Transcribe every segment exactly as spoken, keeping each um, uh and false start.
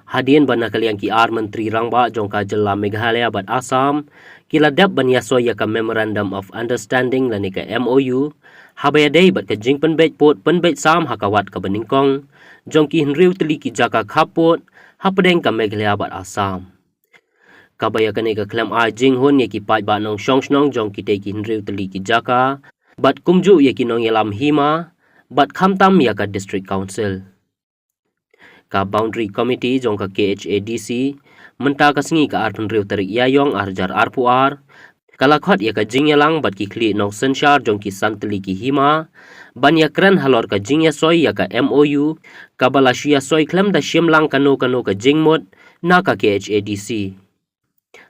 Hadien ba na ka liang ki ar myntri rangbah jong ka jylla Meghalaya bad Assam ki la dep ban ïasoi ïa ka Memorandum of Understanding lane ka M O U, haba ïadei bad ka jingpynbeit pud pynbeit sam ha ka wat kaba nyngkong jong ki hynriew tylli ki jaka khappud hapdeng ka Meghalaya bad Assam. Kaba ïa kane ka khlem ai jinghun ïa ki paidbah nongshong shnong jong kitei ki hynriew tylli ki jaka bad kumjuh ïa ki nongïalam hima bad khamtam ïa ka District Council. Ka Boundary Committee jong ka K H A D C mynta ka sngi ka arphew hynriew tarik Ïaïong ar hajar arphew ar ka la khot ïa ka jingïalang bad ki khlieh nongsynshar jong ki san tylli ki hima ban ïakren halor ka jingïasoi ïa ka M O U kaba la shu ïasoi khlem da shim lang kano kano ka jingmut na ka K H A D C.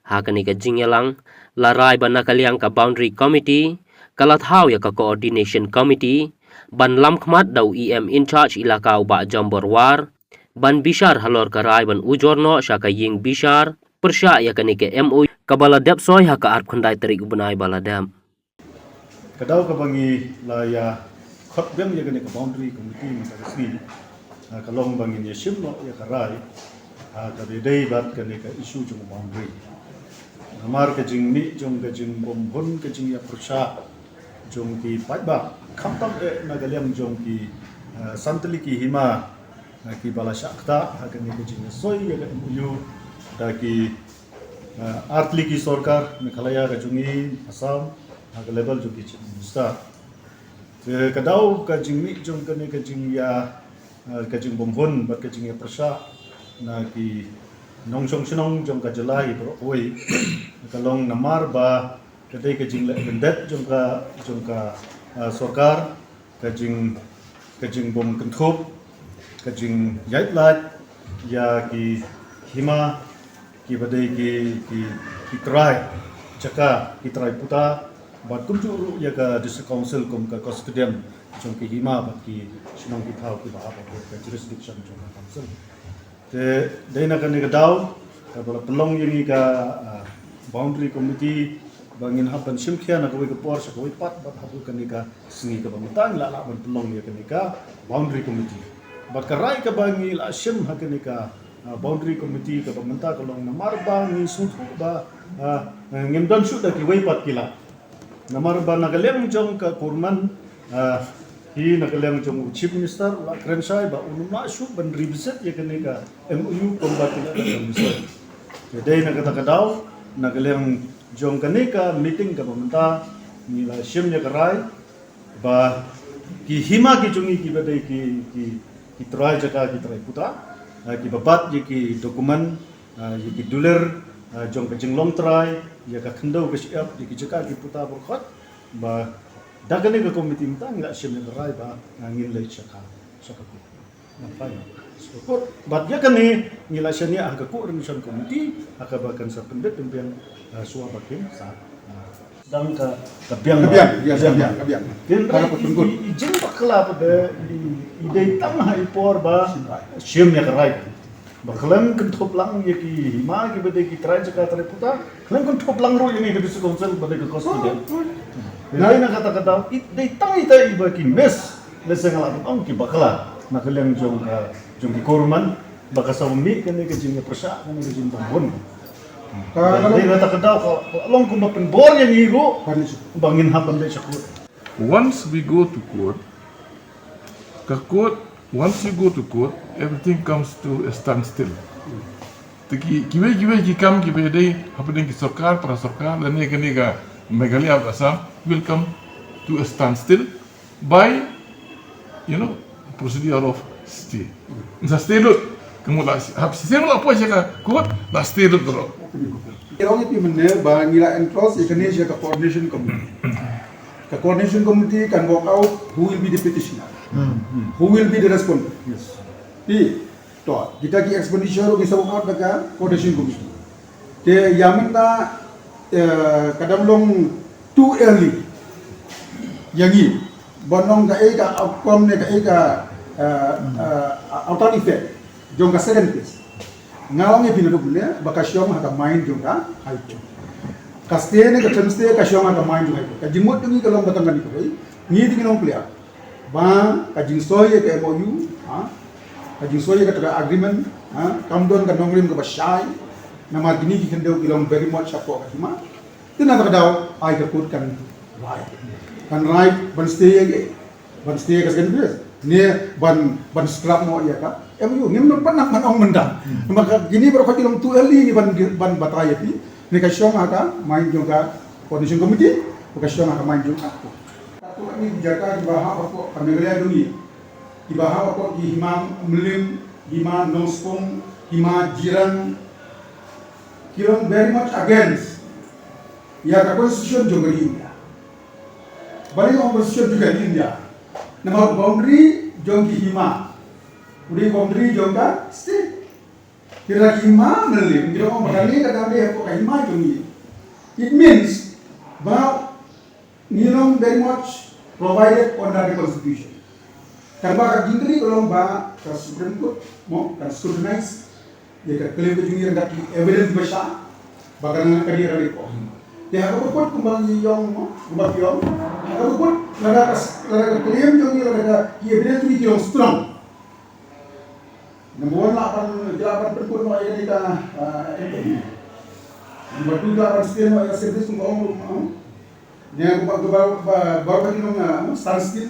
Ha kane ka jingïalang la rai ba na ka liang ka Boundary Committee ka la thaw ïa ka Coordination Committee ban lam khmat da u E M in charge ilaka u Bah Jambor War ban bishar halor ka rai ban ujor noh sha ka ïing bishar pyrshah ïa kane ka M O U kaba la dep soi ha ka arphew khyndai tarik u bnai ba la dep. Ka daw kaba ngi la ïa khot biang ïa kane ka Boundary Committee mynta ka sngi, ah, ka long ba ngin ïa shim noh ïa ka rai, ah, kaba ïadei bad kane ka issue jong ka boundary. Namar ka jingmih jong ka jingbymhun ka jingïapyrshah jong ki paidbah khamtam eh na ka liang jong ki, ah, san tylli ki hima, ah, kiba la shah ktah ha kane ka jingïasoi ïa ka M O U da ki, ah, ar tylli ki sorkar, Meghalaya ka jong ngi, Assam ha ka level jong ki Chief Minister. Te ka daw ka jingmih jong kane ka jingïa, ah, ka jingbymhun bad ka jingïapyrshah na ki nongshong shnong jong ka jylla hi baroh kawei ka long namar ba ka dei ka jingleh byndet jong ka, jong ka, ah, sorkar, ka jing, ka jingbym kynthup, ka jingïaid lait ïa ki hima kiba dei ki, ki, ki trai jaka, ki trai puta, bad kumjuh ruh ïa ka District Council kum ka custodian jong ki hima bad ki shnong ki thaw kiba hap ha ka jurisdiction jong ka Council. Te dei na kane ka daw kaba la pynlong ïa ngi ka, ah, Boundary Committee ba ngin hap ban shim khia na kawei ka por sha kawei pat bad haduh kane ka sngi kaba mynta ngi la lah ban pynlong ïa kane ka Boundary Committee. Bad ka rai kaba ngi la shim ha kane ka, ah, Boundary Committee kaba mynta ka long namar ba ngi sngewthuh ba, ah, ngim don shuh da kiwei pat ki lad. Namar ba na ka liang jong ka Kurman, ah, hi na ka liang jong u Chief Minister u la kren shai ba un ym lah shuh ban revisit ïa kane ka M O U kumba ki la kren shai. Te dei na kata ka daw na ka liang jong kane ka meeting kaba mynta ngi la shim ïa ka rai ba ki hima ki jong ngi kiba dei ki, ki, ki trai jaka, ki trai puta, ah, kiba bat ïa ki document, ah, ïa ki dulir, ah, jong ka jinglong trai, ïa ka khyndew ka shyiap, ïa ki jaka ki puta baroh khoit, ba da kane ka committee mynta ngi la shim ïa ka rai ba, ah, ngin leit sha ka, sha ka court. Namar sha ka court. Bad ïa kane ngi la shaniah ha ka Coordination Committee, ha kaba kan sa pynbit pynbiang, ah, shuwa ba kin sa, ah, dang ka, ka biang. Ka biang, ïa, ka biang, ka biang. Kin rai i, i, i jingbakla pat de, i, i dei tang ha i por ba shim ïa ka rai. Ba khlem kynthup lang ïa ki hima kiba dei ki trai jaka trai puta, khlem kynthup lang ruh ïa ngi ka District Council ba dei ka custodian. Dei na kata ka daw, i dei tang ita iba ki miss lehse nga lah ban ong ki bakla na ka liang jong ka, jong ki Kurman, ba ka sa mih kane ka jingïapyrshah, kane ka jingbymhun. Ka, ka dei na kata ka daw ka, ka long kumba pynbor ïa ngi ruh ba ngin hap ban leit sha court. Once we go to court, ka court, once you go to court, everything comes to a standstill. Te ki, kiwei kiwei ki kam kiba dei hapdeng ki sorkar, para sorkar, lane kane ka Meghalaya bad Assam will come to a standstill by, you know, procedure of stay. Sa stay lut. Ka mut la hap shisien la poi sha ka court, la stay lut ruh. Ki ong ïa phi mynne ba ngi la entrust ïa kane sha ka coordination committee. Ka coordination committee can work out who will be the petitioner, who will be the respondent. Yes. Phi, to, kita ki expenditure ruh ngin sa work out da ka coordination committee. Te ïa mynta, eh, ka dang long too early ïa ngi ban ong kaei ka outcome ne kaei ka, eh, eh, outcome effect jong ka second case. Nga ong ïa phi naduh mynne ba ka shong ha ka mind jong ka High Court. Ka stay ne ka khlem stay ka shong ha ka mind jong High Court. Ka jingmut jong ngi ka long ba tang kane kawei, ngi te ngi long clear ba ka jingsoi ïa ka M O U, ha, ka jingsoi ïa ka Tripura Agreement, Ha, kam don ka nongrim kaba shai. Namar kine ki khyndew ki long very much shapoh ka hima. Te na kata ka daw ai ka court kan rai, kan rai ban stay ïa ki, ban stay ïa ka second phase ne ban, ban scrap noh ïa ka M O U. Ngim nang pat nang ban ong mynta. Namar ka kine baroh ki long too early ngi ban, ban batai ïa phi. Ne ka shong ha ka mind jong ka coordination committee, ka shong ha ka mind jong ka court. Ka court ni jaka kiba hap hapoh ka Meghalaya jong ngi, kiba hap hapoh ki hima Mylliem, hima Nongstoiñ, hima Jirang, ki long very much against ïa ka constitution jong ka India. Balei ong constitution jong ka India? Namar boundary jong ki hima u dei boundary jong ka state. Ki la ki hima Mylliem, ki long ba kane ka dam dei hapoh ka hima jong ngi. It means ba ngi long very much provided under the constitution. Kan ba ka jingkylli ka long ba ka Supreme Court mo kan scrutinize ïa ka claim ka jong ngi, ïa ka evidence ba shah ba ka dei ka dei hapoh hima. Te ha kaba kut kumba ngi ïong mo, kumba ki ïong, ha kaba kut lada ka, lada ka claim jong ngi, lada ka evidence jong ngi ki long strong. Number one lah ban, lah ban pynkut noh ïa ka, ah, M P. Number two lah ban stay noh ïa ka service kumba ong ruh. Ne kumba, kumba, ba, ba, ba, ba, ba, stand still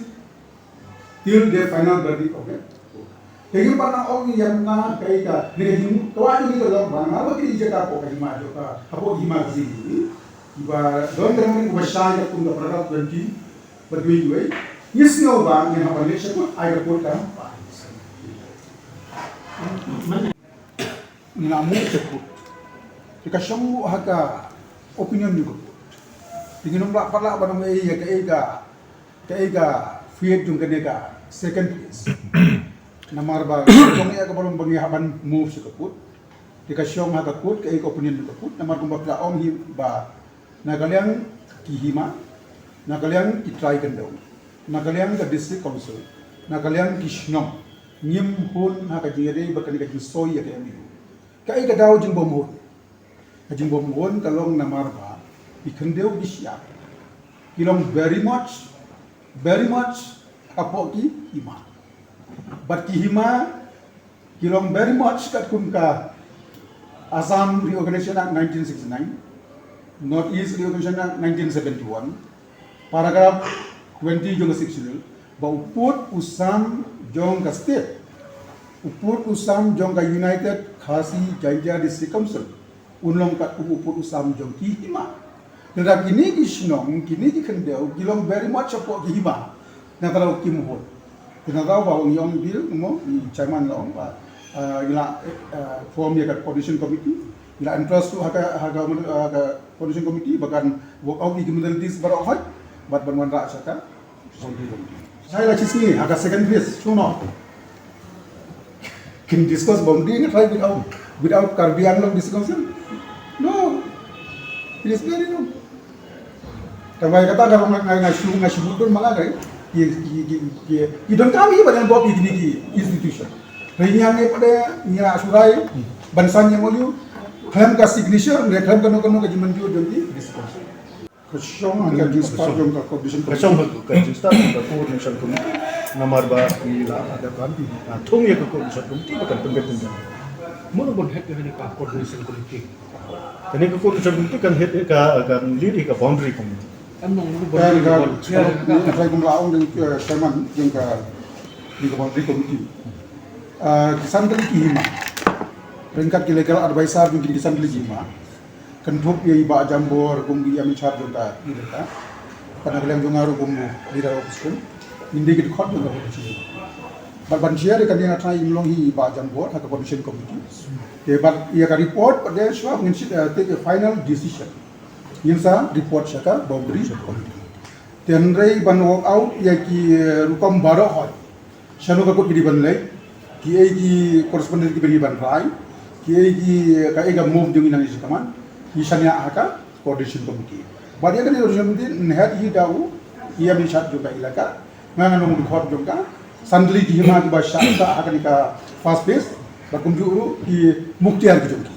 till the final verdict of the court. Te ngi pat nang ong ïa na kaei ka, ne ka jing, ka wah jong ngi ka long ba namar ba ki dei jaka hapoh ka hima jong ka, hapoh hima ka jong ngi. Kiba don ka nongrim kaba shai katkum ka paragraph twenty bad twenty-eight. Ngi sngew ba ngin hap ban leit sha court, ai ka court ka. Ngi la move sha court. Te ka shong ruh ha ka opinion jong ka court. Te ngin ym lah pat lah ban ong ei ïa kaei ka, kaei ka fate jong kane ka second case. Namar ba ka shong ïa kaba long ba ngi hap ban move sha ka court. Te ka shong ha ka court, kaei ka opinion jong ka court. Namar kumba phi la ong hi ba na ka liang ki hima, na ka liang ki trai khyndew, na ka liang ka district council, na ka liang ki shnong, ngim hun ha ka jingïadei bad kane ka jingsoi ïa ka M O U. Kaei ka daw jingbym hun? Ka jingbym hun ka long namar ba ki khyndew ki shyiap ki long very much, very much hapoh ki hima. Bad ki hima ki long very much katkum ka Assam Reorganization Act nineteen sixty-nine, North East Reorganization Act nineteen seventy-one, paragraph twenty jong ka Sixth Schedule, ba u pud u sam jong ka state, u pud u sam jong ka United Khasi Jaintia District Council, un long katkum u pud u sam jong ki hima. Lada kine ki shnong, kine ki khyndew ki long very much hapoh ki hima, na ka daw kim hun. Te na ka daw ba ngi ong bill mo, i chairman la ong ba, ah, ngi la, eh, form ïa ka coordination committee, ngi la entrust to ha ka, ha ka, ha ka coordination committee ba kan work out ïa ki modalities baroh hoi bad ban wanrah sha ka. Shai la shisngi ha ka second phase, shuh noh. Kin discuss boundary nga try without, without Karbi Anglong District Council? No. It is very wrong. Tangba kata ka nga, nga, nga shu, nga shu mutdur ma nga kai. Ki, ki, ki, ki, ki don kam hi ba dang bop ïa kine ki institution. Hynrei ngi hangne pat ngi la shu rai ban sign M O U, khlem ka signature ne khlem kano kano ka jingmynjur jong ki District Council. Ka shong ha ka jingstad jong ka coordination committee. Ka shong ha ka jingstad jong ka coordination committee. Namar ba ngi la da ban, ah, thung ïa ka coordination committee ba kan pynbeit pynbeit. Mano ban head ïa kane ka coordination committee? Kane ka coordination committee kan head ïa ka, kan lead ïa ka boundary committee. Em nong, mano ban lead ïa ka boundary? Kan ka, kan ka, kan ka, kan ka, kan ka, kan ka boundary committee. Ah, ki san tylli ki hima. Ryngkat ki legal advisor jong ki san tylli ki hima. Kynthup ïa i Bah Jambor kum i ïam in charge jong ka, i ka. Pat na ka liang jong nga ruh kum leader of opposition. Ngin dei ki dkhot jong ka opposition. Bad ban share ïa kane nga tharai im long hi i Bah Jambor ha ka coordination committee. Te bad ïa ka report pat de shuwa ngin shit, eh, take a final decision. Ngin sa report sha ka boundary committee. Te hynrei ban work out ïa ki, eh, rukom baroh hoi. Shano ka court ki dei ban leit, kiei ki correspondent kiba dei ban rai, kiei ki, kaei ka move jong ngi nangne shakhmat, ngi shaniah ha ka coordination committee. Bad ïa ka coordination committee yn head hi da u ïam in charge jong ka ilaka. Nga nga long u dkhot jong ka, san tylli ki hima kiba shah ha kane ka first phase, bad kumjuh ruh ki muktiar ki jong ki.